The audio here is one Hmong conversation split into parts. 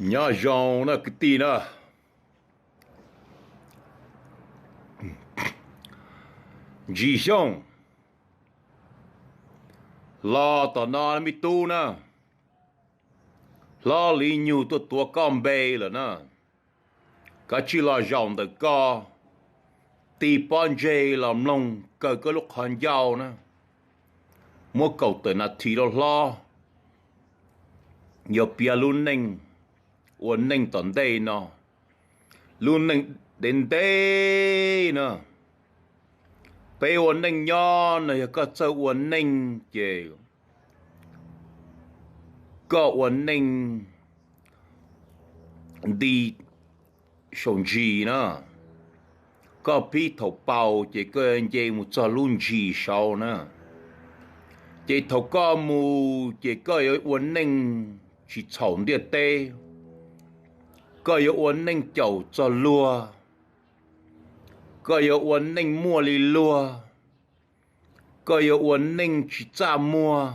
Nyob zoo na kwv tij na. Ntsis Xyooj, los tom no me tub na, hlob Li Nyug tuaj tuav koj npe lawm na. Kav tsij los zaum ntawm koj, tig pob ntseg los mloog kaw koj lub qhov ncauj na. Muab kaum tawm nas this rau hlob, yuav piav lub neej ua neej tom ntej no, lub neej ntev ntev na. Peb ua neej nyob no yog koj txawj ua neej ces koj ua neej nti saum ntsis na, koj pib thaum paus ces koj yuav nce mus txog lub ntsis saud na. Ces thaum koj mus ces koj yuav ua neej tsis txhaum ntiaj teb, koj yuav ua neej caum txog luag, koj yuav ua neej muaj li luag, koj yuav ua neej tsis txaj muag.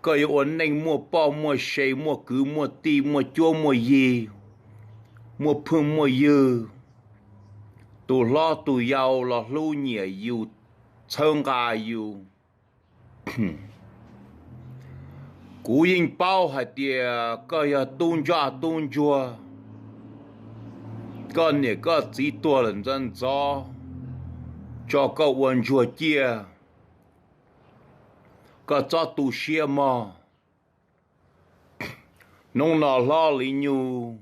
Koj yuav ua neej muaj poj muaj se, muaj kwv muaj tij, muaj cuab muaj yig, muaj phooj muaj ywg, tus hlob tus yau los hlub nyiam yus, txhawb nqa yus. Kuv yeej paub hais tias koj yog tub ntsoj tub ntsuag, koj niam koj txiv tuag lawm ntxov ntxov tso koj ua ntsuag ciaj, koj txhob tu siab mog. Hnub no hlob Li Nyug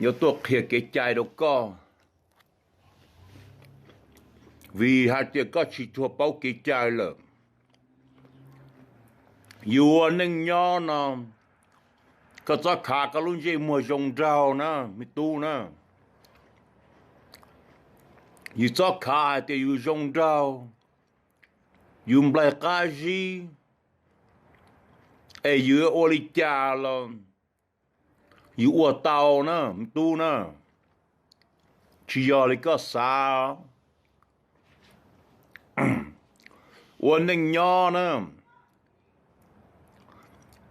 yuav tuaj qhia kev cai rau koj, vim hais tias koj tsis tshua paub kev cai lawm. Yus ua neej nyob no, koj txhob khav koj lub ntsej muag zoo nraug na me tub na. Yus txhob khav hais tias yus zoo nraug, yus nplaig qab zib, es yus yuav ua li cas los yus ua tau na me tub na. Tsis yog li koj xav. Ua neej nyob na,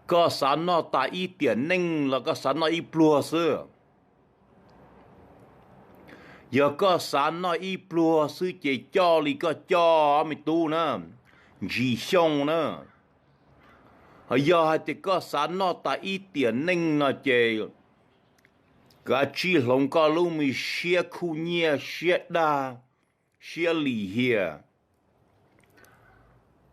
koj xav noj tas ib tiam neej los koj xav noj ib pluag xwb? Yog koj xav noj ib pluag xwb ces coj li koj coj me tub na, Ntsis Xyooj na. Yog hais tias koj xav noj tas ib tiam neej no ces kav tsij hloov koj lub me siab khuj nyiaj siab dag, siab lim hiam.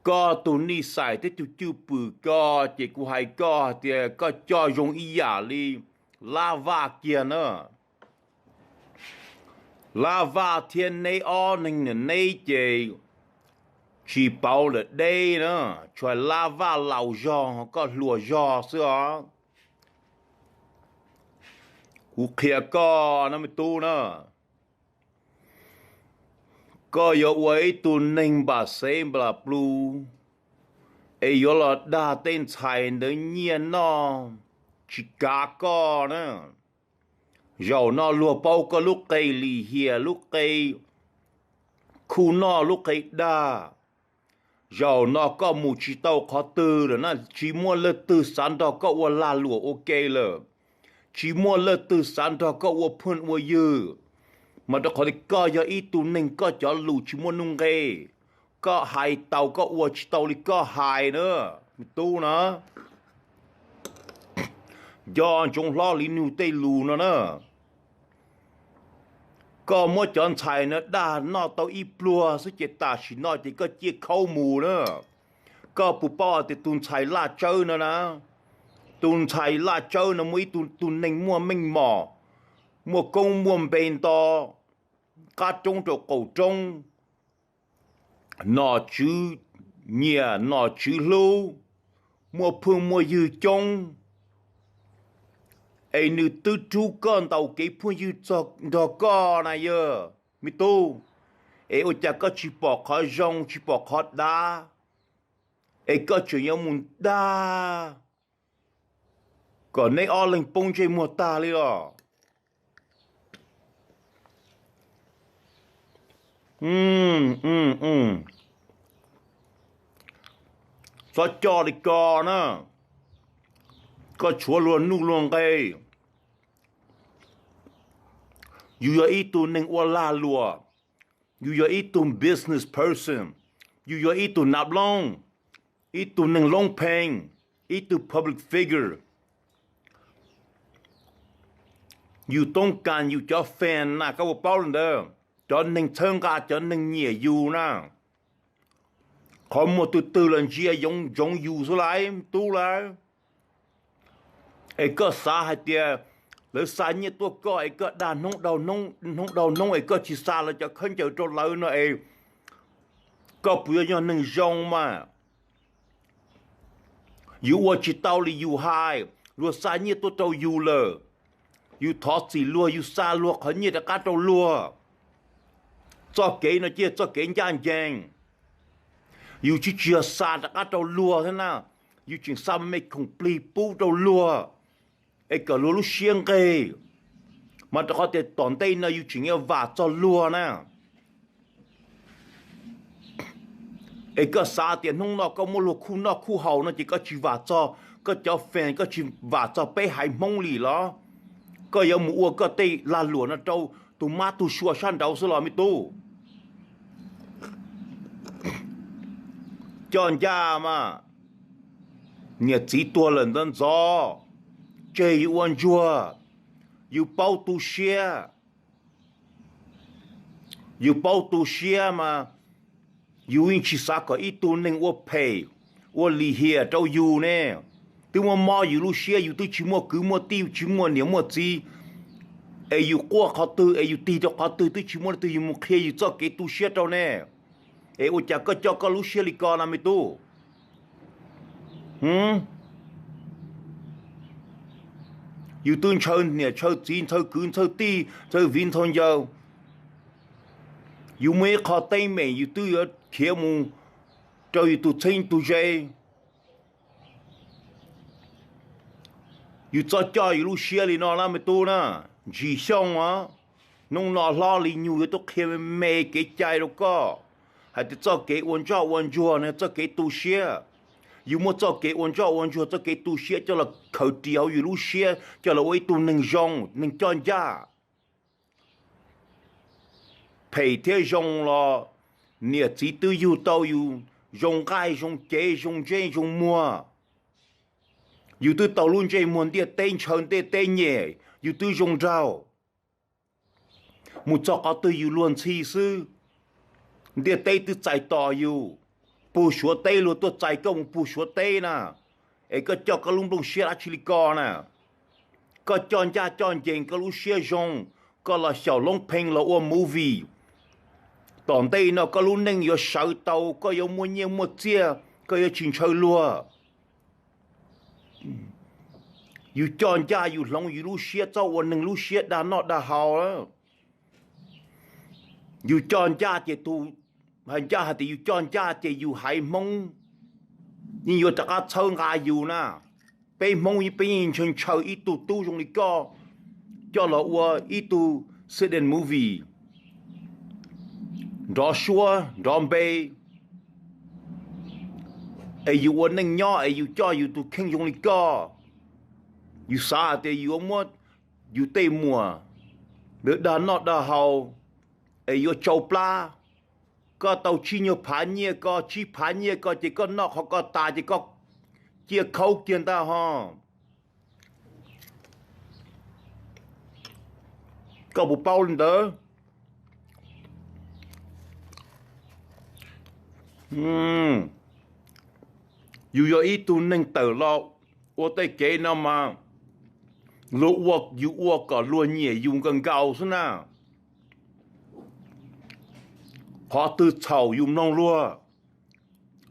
Koj tus nij xais thiab tus cwj pwm ko ces kuv hais koj hais tias koj coj zoo ib yam li Lab Vaj kiag na. Lab Vaj thiab neb ob neeg neb ces tsis pauv lawm deb na, tsuas Lab Vaj laus zog, koj hluas zog xwb os. Kuv qhia koj no me tub na, koj yuav ua ib tug neeg npam xev npam plus, es yuav los dag tej ntxhais ntawd nyiaj noj tsis kav koj na. Zaum no luag paub koj lub qe lim hiam, lub qe khuj noj, lub qe dag. Zaum no koj mus tsis tau qhov twg lawm na, tsis muaj leej twg xav nrog koj ua lag luam ua ke lawm. Tsis muaj leej twg xav nrog koj ua phooj ua ywg, mas rau qhov tias koj yog ib tug neeg koj cov lus tsis muaj nuj nqis. Koj hais tau koj ua tsis tau li koj hais na, me tub na. Nco ntsoov hlob Li Nug tej lus no na. Koj muab cov ntxhais no dag noj tau ib pluag xwb ces tam sim no ces koj ciaj khaub mus na. Koj puas paub hais tias tus ntxhais Laj Tsawb no na, tus ntxhais Laj Tsawb no muaj ib tug neeg muaj meej mom, muaj koob muaj npe nto, qab roob rau qaum roob, nom tswv nyiam nom tswv hlub, muaj phooj muaj ywg coob, es nws twb rub koj ntaus kev phooj ywg txog nrog koj na yog me tub, es ua cas koj tsis pom qhov zoo tsis pom qhov dav, es koj tseem yuav mus dag kom neb ob leeg poob ntsej muag tag li los? Txhob coj li ko na. Koj tshuav luag nuj luag nqe. Yus yog ib tug neeg ua lag luam, yus yog ib tug business person, yus yog ib tug nav looj, ib tug neeg loob pheej, ib tug public figure. Yus toob kas yus cov fan na, koj puas paub li ntawd? Cov neeg txhawb nqa, cov neeg nyiam yus na, qhov muag twg twg los ntsia yoov ntsoov yus xwb lawm tub lawm. Es koj xav hais tias lawv xa nyiaj tuaj koj es koj dag hnub dhau hnub es koj tsis xa lawv cov khaub ncaws rau lawv no es koj puas yog yog neeg zoo mas? Yus ua tsis tau li yus hais, luag xa nyiaj tuaj rau yus lawm, yus thov txim luag, yus xa luag qhov nyiaj rov qab rau luag. Txoj kev no cia txoj kev ncaj ncees. Yus tsis tsis yog xa rov qab rau luag thiab na, yus tseem xa me me khoom plig pub rau luag es kom luag lub siab nqig, mas rau qhov tias tom ntej no yus tseem yuav vam txog luag na. Es koj xav tias hnub no koj muab luag khuj noj khuj haus no ces koj tsis vam txog koj cov fan, koj tsis vam txog peb haiv Hmoob li los? Koj yuav mus ua koj tej lag luam no rau tus mab tug sua sab nraud xwb los me tub? Coj ncaj mas, niam txiv tuag lawm ntxov ntxov, tseg yus ua ntsuag, yus paub tu siab. Yus paub tu siab mas yus yeej tsis xav kom ib tug neeg ua phem, ua lim hiam rau yus ne. Twb muab mob yus lub siab, yus twb tsis muaj kwv muaj tij, tsis muaj niam muaj txiv, es yus quaj qhov twg es yus tig rau qhov twg twb tsis muaj leej twg yuav mus qhia yus txoj kev tu siab rau ne. Es ua cas koj coj koj lub siab li ko no me tub? Yus twb ntshaw niam ntshaw txiv, ntshaw kwv ntshaw tij, ntshaw viv ntshaw ncaus. Yus muaj ib qho teeb meem yus twb yuav khiav mus rau yus tus txheeb tus ze. Yus txhob coj yus lub siab li no na me tub na. Ntsis xyoo os, hnub no hlob li nyug yuav tuaj qhia me me kev cai rau koj hais tias txoj kev ua ntsoj ua ntsuag no txoj kev tu siab. Yus muab txoj kev ua ntsoj ua ntsuag, txoj kev tu siab coj los khaws ris hauv yus lub siab, coj los ua ib tug neeg zoo, neeg coj ncaj. Phem thiab zoo los niam txiv twb yug tau yus zoo nqaij zoo cev zoo ntsej zoo muag. Yus twb tau lub ntsej muag ntiaj teb ntshaw ntiaj teb nyiam, yus twb zoo nraug. Mus txog qhov twg yus luag ntxhi xwb, ntiaj teb twb txais tos yus. Puag Suav teb luag tuaj txais koj mus puag Suav teb na, es koj coj koj lub nplooj siab dab tsi li ko na? Koj coj ncaj coj ncees koj lub siab zoo, koj los xyaum loob pheej los ua movie. Tom ntej no koj lub neej yuav sawv tau, koj yuav muaj nyiaj muaj txiaj, koj yuav tsis ntshaw luag. Yus coj ncaj yus hloov yus lub siab, txhob ua neeg lub siab dag noj dag haus. Yus coj ncaj ces tus hais ncaj hais tias yus coj ncaj ces yus haiv Hmoob yeej yuav rov qab txhawb nqa yus na. Peb Hmoob peb yeej ntshaw ntshaw ib tug tub zoo li koj coj los ua ib tug sit-in movie, nrov suab nrov npe, es yus ua neej nyob es yus coj yus tus kheej zoo li koj. Yus xav hais tias yus muab yus tej muam ntawd dag noj dag haus es yuav tsau plab. Koj tau tsib nyuag phav nyiaj ko, tsib phav nyiaj ko ces koj noj qhov ko tas ces koj cia khaub kiag ntag ho. Koj puas paub li ntawd? Yus yog ib tug neeg tawm los ua tej kev no mas luag ua, yus ua kom luag nyiam yus nkaus nkaus xwb na. Qhov twg txhaum yus mloog luag,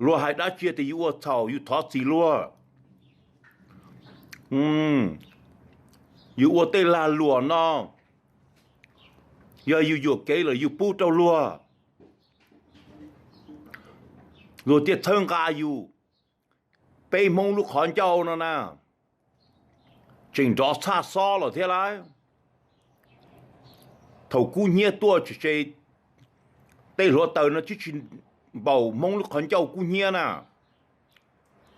luag hais dab tsi tias yus ua txhaum yus thov txim luag. Yus ua tej lag luam no, yog yus yuam kev lawm yus pub rau luag, luag thiaj txhawb nqa yus. Peb Hmoob lub qhov ncauj no na, tseem nrov txhaj xob los thiab lauj. Thaum kub hnyiab tuaj tsis, tej hluav taws no twb tsis npaum Hmoob lub qhov ncauj kub hnyiab na.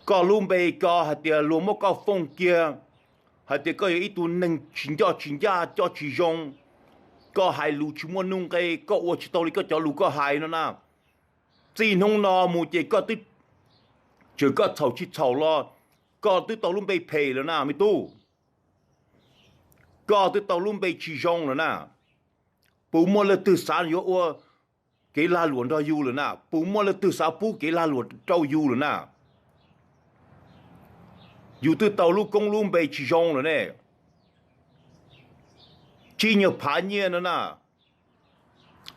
Koj lub npe ko hais tias luag muab koj foob kiag, hais tias koj yog ib tug neeg tsis ncoj tsis ncaj coj tsis zoo, koj hais lus tsis muaj nuj nqe, koj ua tsis tau li koj cov lus koj hais no na. Txij hnub no mus ces koj twb, txawm koj txhaum tsis txhaum los koj twb tau lub npe phem lawm na me tub. Koj twb tau lub npe tsis zoo lawm na. Puas muaj leej twg xav yuav ua kev lag luam nrog yus lawm na? Puas muaj leej twg xav pub kev lag luam rau yus lawm na? Yus twb tau lub koob lub npe tsis zoo lawm ne. Tsib nyuag phav nyiaj no na,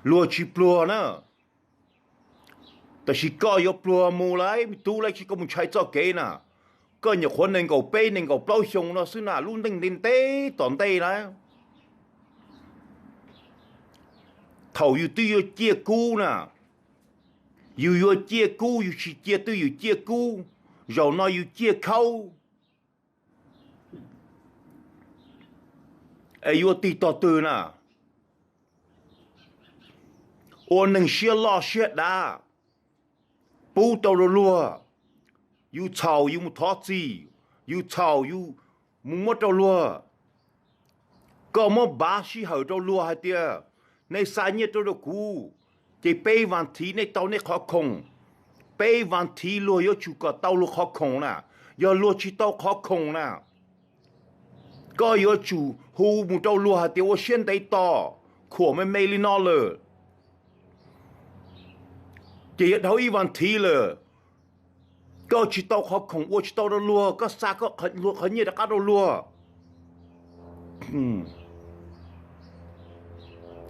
luag tsis pluag na, tab sis koj yuav pluag mus lawm me tub, lawv tsis koj mus ntshai txoj kev na. Koj nyuam qhuav nees nkaum peb nees nkaum plaub xyoo no xwb na, lub neej ntev ntev tom ntej na. Thaum yus twb yuav ciaj kub na, yus yuav ciaj kub, yus tsis cia twj ywm ciaj kub, zaum no yus ciaj khaub, es yuav tig tog twg na? Ua neeg siab loj siab dav, pub rau luag, yus txhaum yus mus thov txim, yus txhaum yus mus muab rau luag. Koj muab npav sij hawm rau luag hais tias nej xa nyiaj rau rau kuv, ces peb vas thiv nej tau nej qhov khoom, peb vas thiv luag yuav tsum kom tau luag qhov khoom na. Yog luag tsis tau qhov khoom na, koj yuav tsum hu mus rau luag hais tias ua siab ntev tos, khuam me me li no lawm, ces yog dhau ib vas thiv lawm, koj tsis tau qhov khoom ua tsis tau rau luag, koj xa koj qhov nyiaj rov qab rau luag.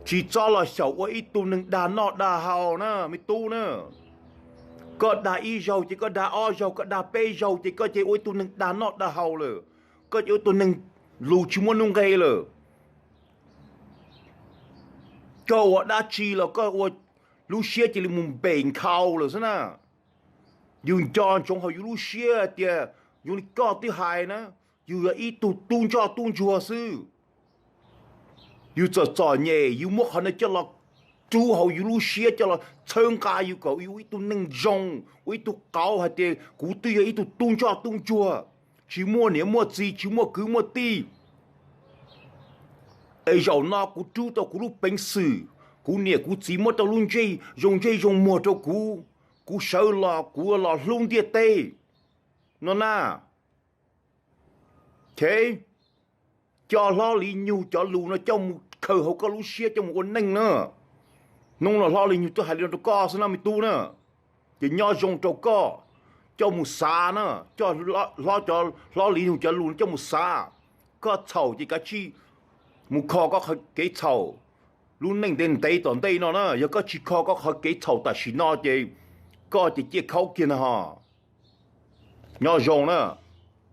Tsis txhob los xyaum ua ib tug neeg dag noj dag haus na me tub na. Koj dag ib zaug ces koj dag ob zaug, koj dag peb zaug ces koj ces ua ib tug neeg dag noj dag haus lawm. Koj ces ua ib tug neeg lus tsis muaj nuj nqe lawm. Koj ua dab tsi los koj ua lub siab cia li mus npem nkhaus lawm xwb na. Yus nco ntsoov hauv yus lub siab tias yus li koj twb hais na, yus yog ib tug tub ntsoj tub ntsuag xwb. Yus txom txom nyem yus muab qhov no coj los rub hauv yus lub siab coj los txhawb nqa yus kom yus ua ib tug neeg zoo, ua ib tug qauv hais tias kuv twb yog ib tug tub ntsoj tub ntsuag, tsis muaj niam muaj txiv tsis muaj kwv muaj tij. Es zaum no kuv rub tau kuv lub peev xwm, kuv niam kuv txiv muab rau lub ntsej zoo ntsej zoo muag rau kuv, kuv sawv los kuv los hlub ntiaj teb no na. Coj hlob Lis Nyug cov lus no coj mus khaws hauv koj lub siab coj mus ua neej na. Hnub no hlob Lis Nyug twb hais li no rau koj xwb na me tub na, ces nyob zoo rau koj coj mus xav na, coj hlob, hlob Lis Nyug cov lus no coj mus xav. Koj txhaum ces kav tsij mus kho koj kev txhaum lub neej ntev ntev tom ntej no na. Yog koj tsis kho koj qhov kev txhaum tam sim no ces koj ces ciaj khaub kiag na ho. Nyob zoo na.